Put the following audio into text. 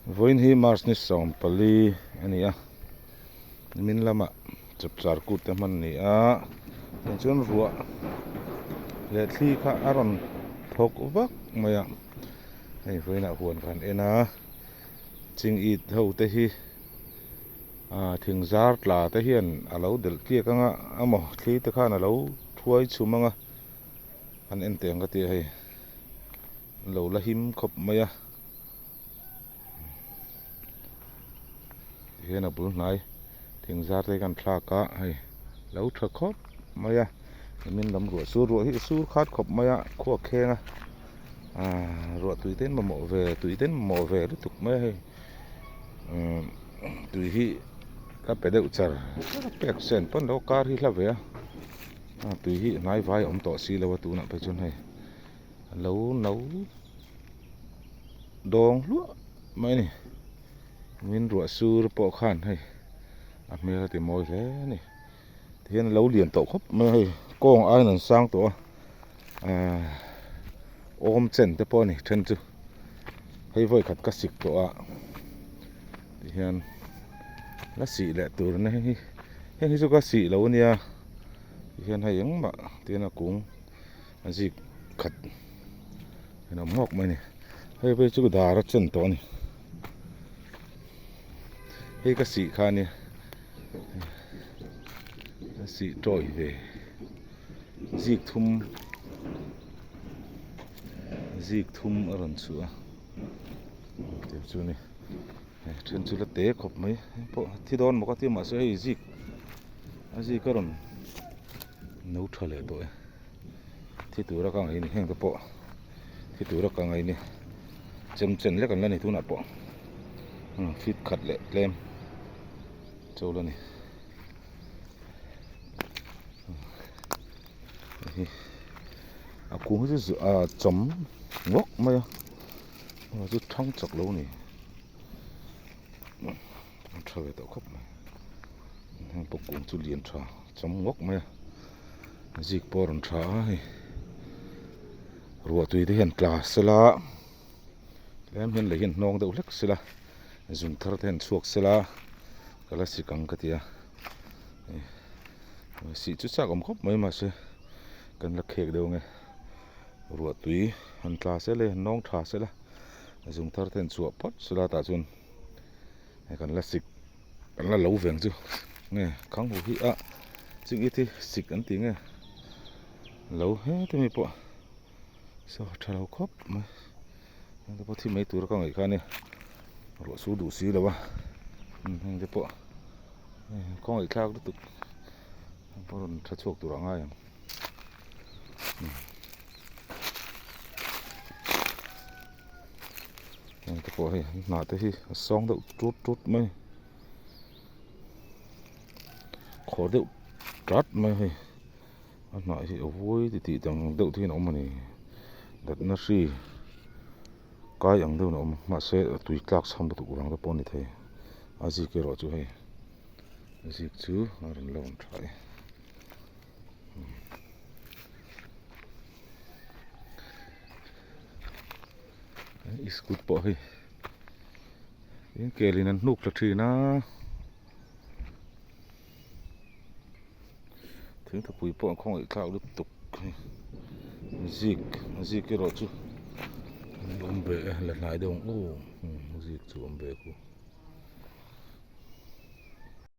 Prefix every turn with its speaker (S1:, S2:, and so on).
S1: Vawiin hi March ni 14 a ni a, nimin lamah chapchar kut te hman a ni a, tiang chuan ruah leh thli kha a rawn thawk vak mai a, hei vawiinah huan kan en a, ching it ho te hi ah thing zar tla te hian a lo delh tliak anga emaw thli te khan a lo thuai chhum anga an en teh ang ka ti a hei an lo la him khawp mai a. Tihian a bul hnai thing zar te hi kan thlak a hei lo tha khawp mai a nimin lam ruah sur ruah hi a sur khat khawp mai a khua a kheng a ahh ruah tui te an mamawh ve tui te an mamawh ve lutuk mai a hei umm tui hi ka pe deuh char char a pek sen pawn lo kar hi hla ve a a tui hi hnai vai a awm tawh si lo a tunah phei chuan hei lo no. Dawng hluah mai a ni min ruah sur pawh khan hei a hmel a ti mawi hle a ni tihian a lo lian tawh khawp mai a hei kawng aiin an sang tawh a ahh awm chen te pawh a ni then chu hei vawi khat ka sik tawh a tihian la sih leh tur a ni hei hi heng hi chu ka sih lo a nia tihian hei engmah tihian a kung a zik khat an awm ngawk mai a ni hei phei chu dar a chen tawh a ni hei ka sih kha a nia ka sih tawih ve zik thum zik thum a rawn chhuah a tih chu a ni hei then chu la te khawp mai hei pawh a thi dawn maw ka ti mahse hei zik a zik a rawn no tha leh tawh e. Thi tura ka ngaih ni heng te pawh thi tura ka ngaih ni chem chen lek an la ni tunah pawh feet khat leh tlem chawl a ni hei hi a kung hi chu a chawm ngawk mai a chu thang chak lo a ni a tha ve tawh khawp mai heng pawh kung chu lian tha chawm ngawk mai a. Zik pawh a rawn tha a hei ruah tui te hian tla sela tlem hian lei hian hnawng deuh hlek sela zung thar te hian chhuak sela ka la sik ang ka ti a sih chu chak awm khawp mai mahse kan la khek deuh ange ruah tui han tla sela han hnawng tha sela zung thar te hian chhuah phawt sela tah chuan hei kan la sik. Kan la lo veng chu nge khang hu hi a ching it hi sik an ti nge lo heti mi pawh saw tha lo khawp mai heng te pawh thi mai tur ka ngaih kha a ni ruah sur duh si lo a heng te pawh khawngaih thlak lutuk heng pawh rawn tha chhuak tur a ngai ang. Heng te pawh hei an hnah te hi a sawng deuh tut tut mai khawr deuh tat mai hei a hnah hi a vuai ti tih dang deuh te hian a awm a ni natna hri kai ang deuhin a awm mahse a tui tlak chham lutuk vang te pawh a ni thei a zik erawh chu hei a zik chu a rawn la awm tha e. Iskut pawh hei tin kel in an hnuk thla thin a thingthupui pawh an khawngaih thlak lutuk hei zik zik erawh chu an awm ve e la hnai deuh ang aw zik chu a awm ve khu.